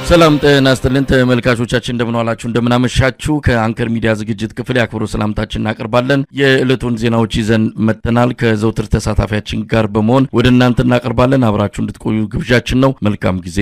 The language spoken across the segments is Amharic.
ሰላም ጤና ይስጥልን ተመልካቾቻችን፣ እንደምን ዋላችሁ፣ እንደምን አመሻችሁ። ከአንከር ሚዲያ ዝግጅት ክፍል የአክብሮት ሰላምታችን እናቀርባለን። የዕለቱን ዜናዎች ይዘን መጥተናል። ከዘውትር ተሳታፊያችን ጋር በመሆን ወደ እናንተ እናቀርባለን። አብራችሁ እንድትቆዩ ግብዣችን ነው። መልካም ጊዜ።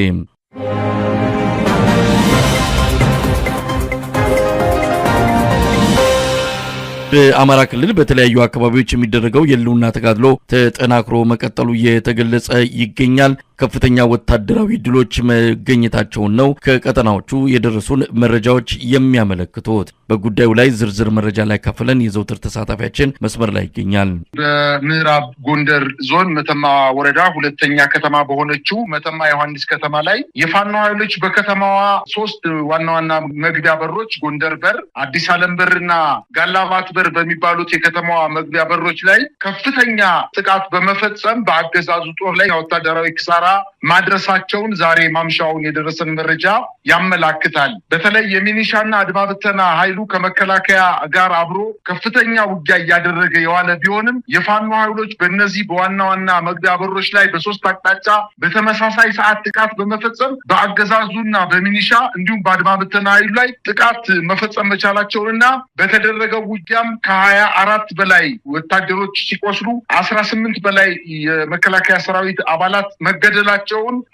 በአማራ ክልል በተለያዩ አካባቢዎች የሚደረገው የህልውና ተጋድሎ ተጠናክሮ መቀጠሉ እየተገለጸ ይገኛል። ከፍተኛ ወታደራዊ ድሎች መገኘታቸውን ነው ከቀጠናዎቹ የደረሱን መረጃዎች የሚያመለክቱት። በጉዳዩ ላይ ዝርዝር መረጃ ላይ ካፈለን የዘውትር ተሳታፊያችን መስመር ላይ ይገኛል። በምዕራብ ጎንደር ዞን መተማ ወረዳ ሁለተኛ ከተማ በሆነችው መተማ ዮሐንስ ከተማ ላይ የፋኖ ኃይሎች በከተማዋ ሶስት ዋና ዋና መግቢያ በሮች ጎንደር በር፣ አዲስ ዓለም በርና ጋላባት በር በሚባሉት የከተማዋ መግቢያ በሮች ላይ ከፍተኛ ጥቃት በመፈጸም በአገዛዙ ጦር ላይ ወታደራዊ ኪሳራ ማድረሳቸውን ዛሬ ማምሻውን የደረሰን መረጃ ያመላክታል። በተለይ የሚኒሻና አድማ ብተና ኃይሉ ከመከላከያ ጋር አብሮ ከፍተኛ ውጊያ እያደረገ የዋለ ቢሆንም የፋኖ ኃይሎች በእነዚህ በዋና ዋና መግቢያ በሮች ላይ በሶስት አቅጣጫ በተመሳሳይ ሰዓት ጥቃት በመፈጸም በአገዛዙና በሚኒሻ እንዲሁም በአድማ ብተና ኃይሉ ላይ ጥቃት መፈጸም መቻላቸውንና በተደረገው ውጊያም ከ24 በላይ ወታደሮች ሲቆስሉ 18 በላይ የመከላከያ ሰራዊት አባላት መገደላቸውን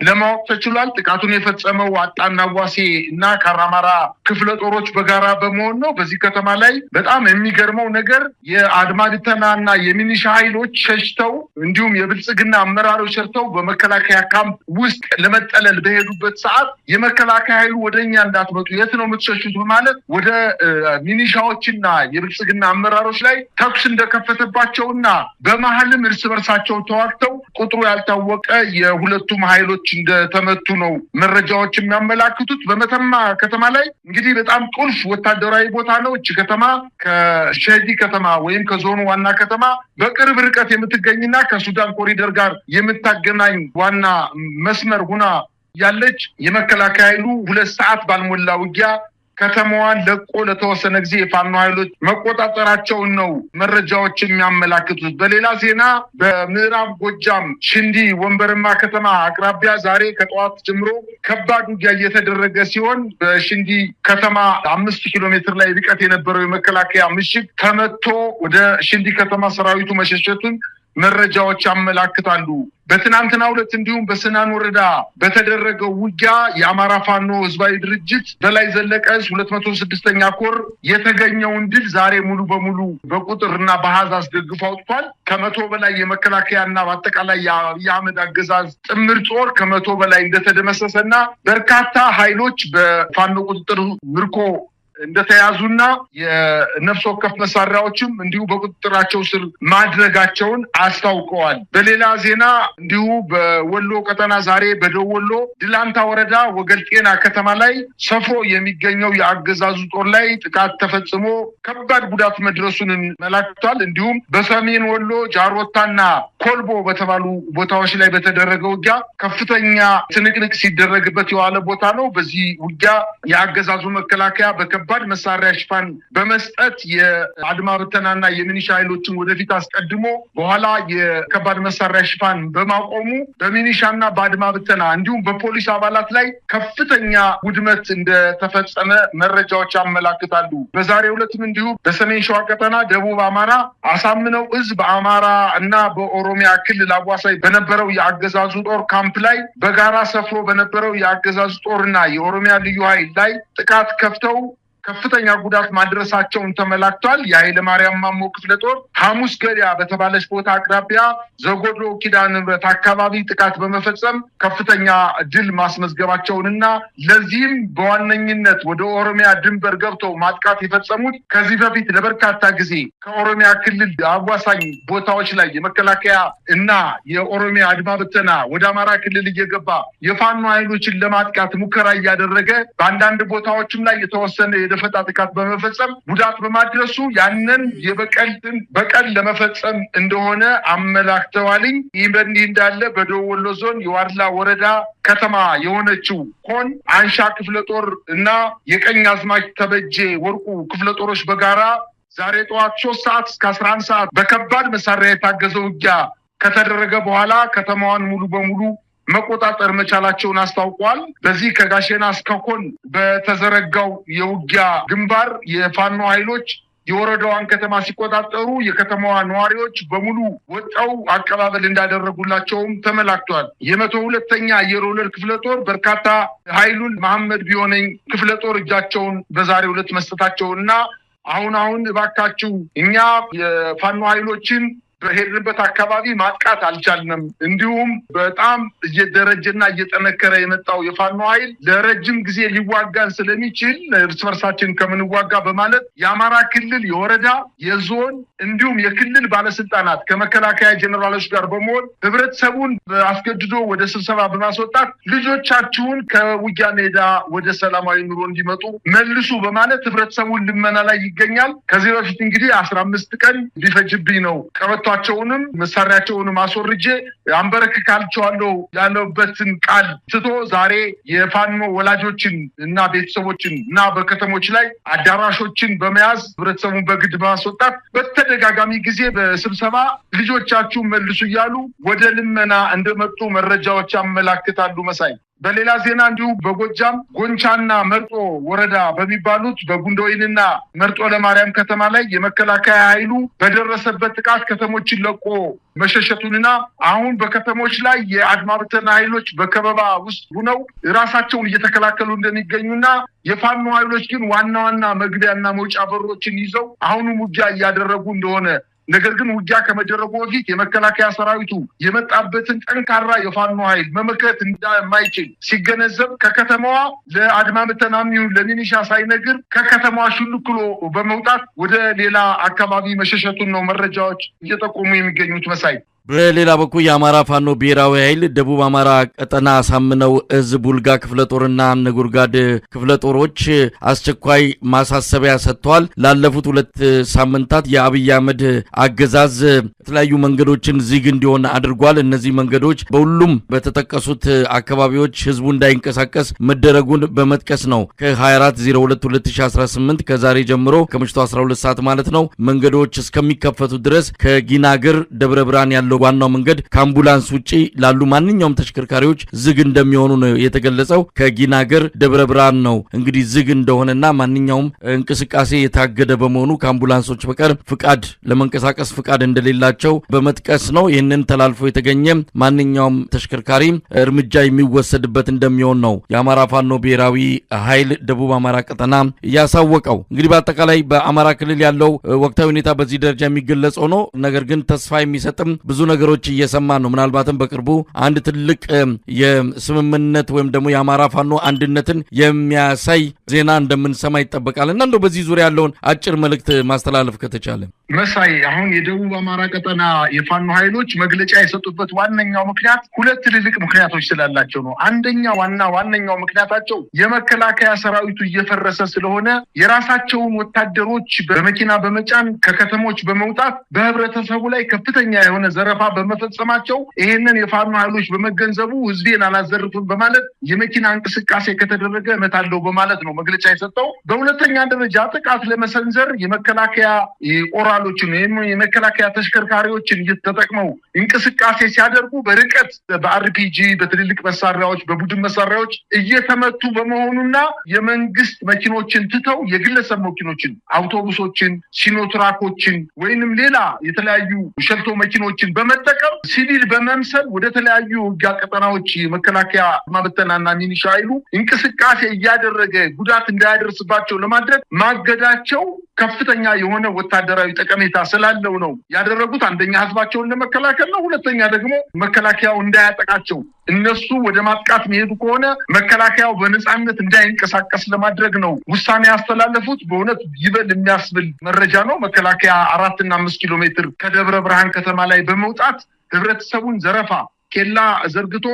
ለማወቅ ተችሏል። ጥቃቱን የፈጸመው አጣናዋሴ እና ካራማራ ክፍለ ጦሮች በጋራ በመሆን ነው። በዚህ ከተማ ላይ በጣም የሚገርመው ነገር የአድማ ብተና እና የሚኒሻ ኃይሎች ሸሽተው እንዲሁም የብልጽግና አመራሮች ሸሽተው በመከላከያ ካምፕ ውስጥ ለመጠለል በሄዱበት ሰዓት የመከላከያ ኃይሉ ወደኛ እንዳትመጡ የት ነው የምትሸሹት በማለት ወደ ሚኒሻዎችና የብልጽግና አመራሮች ላይ ተኩስ እንደከፈተባቸውና በመሀልም እርስ በርሳቸው ተዋግተው ቁጥሩ ያልታወቀ የሁለቱም ኃይሎች እንደተመቱ ነው መረጃዎች የሚያመላክቱት። በመተማ ከተማ ላይ እንግዲህ በጣም ቁልፍ ወታደራዊ ቦታ ነው። እቺ ከተማ ከሸዲ ከተማ ወይም ከዞኑ ዋና ከተማ በቅርብ ርቀት የምትገኝና ከሱዳን ኮሪደር ጋር የምታገናኝ ዋና መስመር ሁና ያለች የመከላከያ ኃይሉ 2 ሰዓት ባልሞላ ውጊያ ከተማዋን ለቆ ለተወሰነ ጊዜ የፋኖ ኃይሎች መቆጣጠራቸውን ነው መረጃዎች የሚያመላክቱት። በሌላ ዜና በምዕራብ ጎጃም ሽንዲ ወንበርማ ከተማ አቅራቢያ ዛሬ ከጠዋት ጀምሮ ከባድ ውጊያ እየተደረገ ሲሆን በሽንዲ ከተማ 5 ኪሎ ሜትር ላይ ርቀት የነበረው የመከላከያ ምሽግ ተመቶ ወደ ሽንዲ ከተማ ሰራዊቱ መሸሸቱን መረጃዎች ያመላክታሉ። በትናንትናው ዕለት እንዲሁም በስናን ወረዳ በተደረገው ውጊያ የአማራ ፋኖ ህዝባዊ ድርጅት በላይ ዘለቀ 206ኛ ኮር የተገኘውን ድል ዛሬ ሙሉ በሙሉ በቁጥርና በአሃዝ አስደግፎ አውጥቷል። ከ100 በላይ የመከላከያና በአጠቃላይ የአህመድ አገዛዝ ጥምር ጦር ከ100 በላይ እንደተደመሰሰና በርካታ ኃይሎች በፋኖ ቁጥጥር ምርኮ እንደተያዙና የነፍስ ወከፍ መሳሪያዎችም እንዲሁ በቁጥጥራቸው ስር ማድረጋቸውን አስታውቀዋል። በሌላ ዜና እንዲሁ በወሎ ቀጠና ዛሬ በደቡብ ወሎ ድላንታ ወረዳ ወገልጤና ከተማ ላይ ሰፍሮ የሚገኘው የአገዛዙ ጦር ላይ ጥቃት ተፈጽሞ ከባድ ጉዳት መድረሱን መላክቷል። እንዲሁም በሰሜን ወሎ ጃሮታና ኮልቦ በተባሉ ቦታዎች ላይ በተደረገው ውጊያ ከፍተኛ ትንቅንቅ ሲደረግበት የዋለ ቦታ ነው። በዚህ ውጊያ የአገዛዙ መከላከያ በከባድ መሳሪያ ሽፋን በመስጠት የአድማ ብተናና የሚኒሻ ኃይሎችን ወደፊት አስቀድሞ በኋላ የከባድ መሳሪያ ሽፋን በማቆሙ በሚኒሻና በአድማ ብተና እንዲሁም በፖሊስ አባላት ላይ ከፍተኛ ውድመት እንደተፈጸመ መረጃዎች ያመላክታሉ። በዛሬው ዕለትም እንዲሁ በሰሜን ሸዋ ቀጠና ደቡብ አማራ አሳምነው እዝ በአማራ እና በኦሮሚያ ክልል አዋሳኝ በነበረው የአገዛዙ ጦር ካምፕ ላይ በጋራ ሰፍሮ በነበረው የአገዛዙ ጦርና የኦሮሚያ ልዩ ኃይል ላይ ጥቃት ከፍተው ከፍተኛ ጉዳት ማድረሳቸውን ተመላክቷል። የኃይለ ማርያም ማሞ ክፍለ ጦር ሐሙስ ገበያ በተባለች ቦታ አቅራቢያ ዘጎዶ ኪዳነ ምህረት አካባቢ ጥቃት በመፈጸም ከፍተኛ ድል ማስመዝገባቸውንና ለዚህም በዋነኝነት ወደ ኦሮሚያ ድንበር ገብተው ማጥቃት የፈጸሙት ከዚህ በፊት ለበርካታ ጊዜ ከኦሮሚያ ክልል አዋሳኝ ቦታዎች ላይ የመከላከያ እና የኦሮሚያ አድማ ብተና ወደ አማራ ክልል እየገባ የፋኖ ኃይሎችን ለማጥቃት ሙከራ እያደረገ በአንዳንድ ቦታዎችም ላይ የተወሰነ የደፈጣ ጥቃት በመፈጸም ጉዳት በማድረሱ ያንን በቀል ለመፈጸም እንደሆነ አመላክተዋልኝ። ይህ በእንዲህ እንዳለ በደቡብ ወሎ ዞን የዋድላ ወረዳ ከተማ የሆነችው ኮን አንሻ ክፍለ ጦር እና የቀኝ አዝማች ተበጄ ወርቁ ክፍለ ጦሮች በጋራ ዛሬ ጠዋት 3 ሰዓት እስከ 11 ሰዓት በከባድ መሳሪያ የታገዘ ውጊያ ከተደረገ በኋላ ከተማዋን ሙሉ በሙሉ መቆጣጠር መቻላቸውን አስታውቋል። በዚህ ከጋሸና እስከ ኮን በተዘረጋው የውጊያ ግንባር የፋኖ ኃይሎች የወረዳዋን ከተማ ሲቆጣጠሩ የከተማዋ ነዋሪዎች በሙሉ ወጣው አቀባበል እንዳደረጉላቸውም ተመላክቷል። የ102ኛ አየር ወለድ ክፍለ ጦር በርካታ ኃይሉን መሐመድ ቢሆነኝ ክፍለ ጦር እጃቸውን በዛሬው ዕለት መስጠታቸውና አሁን እባካችሁ እኛ የፋኖ ኃይሎችን በሄድንበት አካባቢ ማጥቃት አልቻልንም፣ እንዲሁም በጣም እየደረጀና እየጠነከረ የመጣው የፋኖ ኃይል ለረጅም ጊዜ ሊዋጋን ስለሚችል እርስ በርሳችን ከምንዋጋ በማለት የአማራ ክልል የወረዳ የዞን እንዲሁም የክልል ባለስልጣናት ከመከላከያ ጀነራሎች ጋር በመሆን ህብረተሰቡን አስገድዶ ወደ ስብሰባ በማስወጣት ልጆቻችሁን ከውጊያ ሜዳ ወደ ሰላማዊ ኑሮ እንዲመጡ መልሱ በማለት ህብረተሰቡን ልመና ላይ ይገኛል። ከዚህ በፊት እንግዲህ 15 ቀን ሊፈጅብኝ ነው ቀበቷቸውንም መሳሪያቸውንም አስወርጄ አንበረክካቸዋለሁ ያለበትን ቃል ትቶ ዛሬ የፋኖ ወላጆችን እና ቤተሰቦችን እና በከተሞች ላይ አዳራሾችን በመያዝ ህብረተሰቡን በግድ በማስወጣት በተደጋጋሚ ጊዜ በስብሰባ ልጆቻችሁ መልሱ እያሉ ወደ ልመና እንደመጡ መረጃዎች ያመላክታሉ። መሳይ፣ በሌላ ዜና እንዲሁ በጎጃም ጎንቻና መርጦ ወረዳ በሚባሉት በጉንዶይንና መርጦ ለማርያም ከተማ ላይ የመከላከያ ኃይሉ በደረሰበት ጥቃት ከተሞችን ለቆ መሸሸቱንና አሁን በከተሞች ላይ የአድማ ብተና ኃይሎች በከበባ ውስጥ ሆነው ራሳቸውን እየተከላከሉ እንደሚገኙና የፋኖ ኃይሎች ግን ዋና ዋና መግቢያና መውጫ በሮችን ይዘው አሁንም ውጊያ እያደረጉ እንደሆነ፣ ነገር ግን ውጊያ ከመደረጉ በፊት የመከላከያ ሰራዊቱ የመጣበትን ጠንካራ የፋኖ ኃይል መመከት እንደማይችል ሲገነዘብ ከከተማዋ ለአድማ ብተናም ይሁን ለሚኒሻ ሳይነግር ከከተማዋ ሹልክሎ በመውጣት ወደ ሌላ አካባቢ መሸሸቱን ነው መረጃዎች እየጠቆሙ የሚገኙት። መሳይ፣ በሌላ በኩል የአማራ ፋኖ ብሔራዊ ኃይል ደቡብ አማራ ቀጠና አሳምነው እዝ ቡልጋ ክፍለ ጦርና ነጎድጓድ ክፍለ ጦሮች አስቸኳይ ማሳሰቢያ ሰጥተዋል። ላለፉት 2 ሳምንታት የአብይ አህመድ አገዛዝ የተለያዩ መንገዶችን ዝግ እንዲሆን አድርጓል። እነዚህ መንገዶች በሁሉም በተጠቀሱት አካባቢዎች ህዝቡ እንዳይንቀሳቀስ መደረጉን በመጥቀስ ነው ከ24/02/2018 ከዛሬ ጀምሮ ከምሽቱ 12 ሰዓት ማለት ነው መንገዶች እስከሚከፈቱ ድረስ ከጊናግር ደብረ ብርሃን ያለው ዋናው መንገድ ከአምቡላንስ ውጪ ላሉ ማንኛውም ተሽከርካሪዎች ዝግ እንደሚሆኑ ነው የተገለጸው። ከጊናገር ደብረ ብርሃን ነው እንግዲህ ዝግ እንደሆነና ማንኛውም እንቅስቃሴ የታገደ በመሆኑ ከአምቡላንሶች በቀር ፍቃድ ለመንቀሳቀስ ፍቃድ እንደሌላቸው በመጥቀስ ነው። ይህንን ተላልፎ የተገኘ ማንኛውም ተሽከርካሪ እርምጃ የሚወሰድበት እንደሚሆን ነው የአማራ ፋኖ ብሔራዊ ኃይል ደቡብ አማራ ቀጠና ያሳወቀው። እንግዲህ በአጠቃላይ በአማራ ክልል ያለው ወቅታዊ ሁኔታ በዚህ ደረጃ የሚገለጸው ነው። ነገር ግን ተስፋ የሚሰጥም ብዙ ነገሮች እየሰማን ነው። ምናልባትም በቅርቡ አንድ ትልቅ የስምምነት ወይም ደግሞ የአማራ ፋኖ አንድነትን የሚያሳይ ዜና እንደምንሰማ ይጠበቃል። እና እንደው በዚህ ዙሪያ ያለውን አጭር መልእክት ማስተላለፍ ከተቻለ። መሳይ፣ አሁን የደቡብ አማራ ቀጠና የፋኖ ኃይሎች መግለጫ የሰጡበት ዋነኛው ምክንያት ሁለት ትልልቅ ምክንያቶች ስላላቸው ነው። አንደኛ ዋነኛው ምክንያታቸው የመከላከያ ሰራዊቱ እየፈረሰ ስለሆነ የራሳቸውን ወታደሮች በመኪና በመጫን ከከተሞች በመውጣት በህብረተሰቡ ላይ ከፍተኛ የሆነ ዘረፋ በመፈጸማቸው ይሄንን የፋኖ ኃይሎች በመገንዘቡ ህዝቤን አላዘርፍም በማለት የመኪና እንቅስቃሴ ከተደረገ እመታለሁ በማለት ነው መግለጫ የሰጠው። በሁለተኛ ደረጃ ጥቃት ለመሰንዘር የመከላከያ ኦራሎችን ወይም የመከላከያ ተሽከርካሪዎችን ተጠቅመው እንቅስቃሴ ሲያደርጉ በርቀት በአርፒጂ በትልልቅ መሳሪያዎች በቡድን መሳሪያዎች እየተመቱ በመሆኑና የመንግስት መኪኖችን ትተው የግለሰብ መኪኖችን፣ አውቶቡሶችን፣ ሲኖትራኮችን ወይንም ሌላ የተለያዩ ሸልቶ መኪኖችን በመጠቀም ሲቪል በመምሰል ወደ ተለያዩ ውጊያ ቀጠናዎች መከላከያ ማበተናና ሚኒሻ ኃይሉ እንቅስቃሴ እያደረገ ጉዳት እንዳያደርስባቸው ለማድረግ ማገዳቸው ከፍተኛ የሆነ ወታደራዊ ጠቀሜታ ስላለው ነው ያደረጉት። አንደኛ ህዝባቸውን ለመከላከል ነው። ሁለተኛ ደግሞ መከላከያው እንዳያጠቃቸው፣ እነሱ ወደ ማጥቃት የሚሄዱ ከሆነ መከላከያው በነፃነት እንዳይንቀሳቀስ ለማድረግ ነው ውሳኔ ያስተላለፉት። በእውነት ይበል የሚያስብል መረጃ ነው። መከላከያ 4 እና 5 ኪሎ ሜትር ከደብረ ብርሃን ከተማ ላይ በመውጣት ህብረተሰቡን ዘረፋ ኬላ ዘርግቶ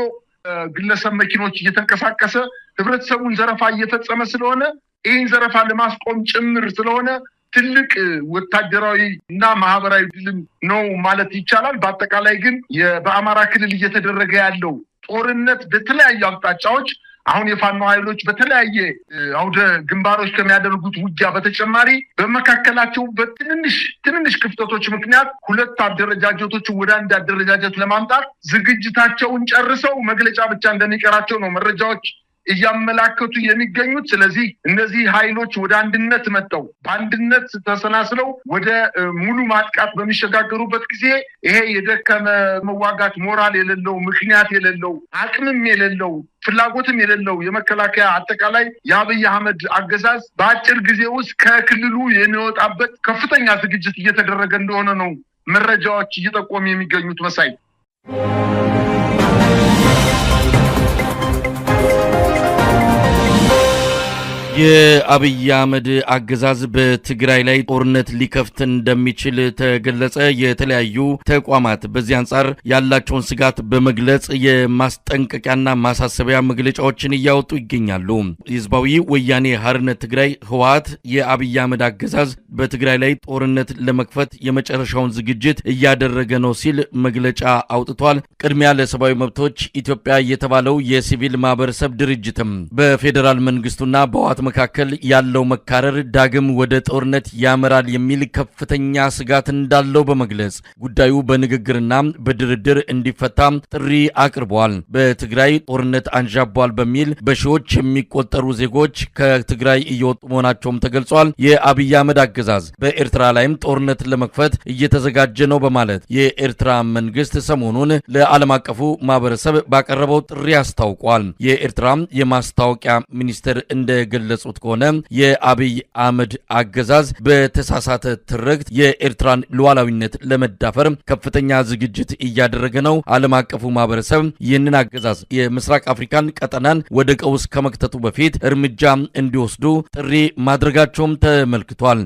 ግለሰብ መኪኖች እየተንቀሳቀሰ ህብረተሰቡን ዘረፋ እየፈጸመ ስለሆነ ይህን ዘረፋ ለማስቆም ጭምር ስለሆነ ትልቅ ወታደራዊ እና ማህበራዊ ድልም ነው ማለት ይቻላል። በአጠቃላይ ግን በአማራ ክልል እየተደረገ ያለው ጦርነት በተለያዩ አቅጣጫዎች አሁን የፋኖ ኃይሎች በተለያየ አውደ ግንባሮች ከሚያደርጉት ውጊያ በተጨማሪ በመካከላቸው በትንንሽ ትንንሽ ክፍተቶች ምክንያት ሁለት አደረጃጀቶች ወደ አንድ አደረጃጀት ለማምጣት ዝግጅታቸውን ጨርሰው መግለጫ ብቻ እንደሚቀራቸው ነው መረጃዎች እያመላከቱ የሚገኙት። ስለዚህ እነዚህ ኃይሎች ወደ አንድነት መጥተው በአንድነት ተሰናስለው ወደ ሙሉ ማጥቃት በሚሸጋገሩበት ጊዜ ይሄ የደከመ መዋጋት ሞራል የሌለው፣ ምክንያት የሌለው፣ አቅምም የሌለው፣ ፍላጎትም የሌለው የመከላከያ አጠቃላይ የአብይ አህመድ አገዛዝ በአጭር ጊዜ ውስጥ ከክልሉ የሚወጣበት ከፍተኛ ዝግጅት እየተደረገ እንደሆነ ነው መረጃዎች እየጠቆሙ የሚገኙት መሳይ። የአብይ አህመድ አገዛዝ በትግራይ ላይ ጦርነት ሊከፍት እንደሚችል ተገለጸ። የተለያዩ ተቋማት በዚህ አንጻር ያላቸውን ስጋት በመግለጽ የማስጠንቀቂያና ማሳሰቢያ መግለጫዎችን እያወጡ ይገኛሉ። ህዝባዊ ወያኔ ሓርነት ትግራይ ህወሓት የአብይ አህመድ አገዛዝ በትግራይ ላይ ጦርነት ለመክፈት የመጨረሻውን ዝግጅት እያደረገ ነው ሲል መግለጫ አውጥቷል። ቅድሚያ ለሰብአዊ መብቶች ኢትዮጵያ የተባለው የሲቪል ማህበረሰብ ድርጅትም በፌዴራል መንግስቱና በህወሓት መካከል ያለው መካረር ዳግም ወደ ጦርነት ያመራል የሚል ከፍተኛ ስጋት እንዳለው በመግለጽ ጉዳዩ በንግግርና በድርድር እንዲፈታ ጥሪ አቅርበዋል። በትግራይ ጦርነት አንዣቧል በሚል በሺዎች የሚቆጠሩ ዜጎች ከትግራይ እየወጡ መሆናቸውም ተገልጿል። የአብይ አህመድ አገዛዝ በኤርትራ ላይም ጦርነት ለመክፈት እየተዘጋጀ ነው በማለት የኤርትራ መንግስት ሰሞኑን ለዓለም አቀፉ ማህበረሰብ ባቀረበው ጥሪ አስታውቋል። የኤርትራ የማስታወቂያ ሚኒስትር እንደገለጹት ከሆነ የአብይ አህመድ አገዛዝ በተሳሳተ ትርክት የኤርትራን ሉዓላዊነት ለመዳፈር ከፍተኛ ዝግጅት እያደረገ ነው። ዓለም አቀፉ ማህበረሰብ ይህንን አገዛዝ የምስራቅ አፍሪካን ቀጠናን ወደ ቀውስ ከመክተቱ በፊት እርምጃ እንዲወስዱ ጥሪ ማድረጋቸውም ተመልክቷል።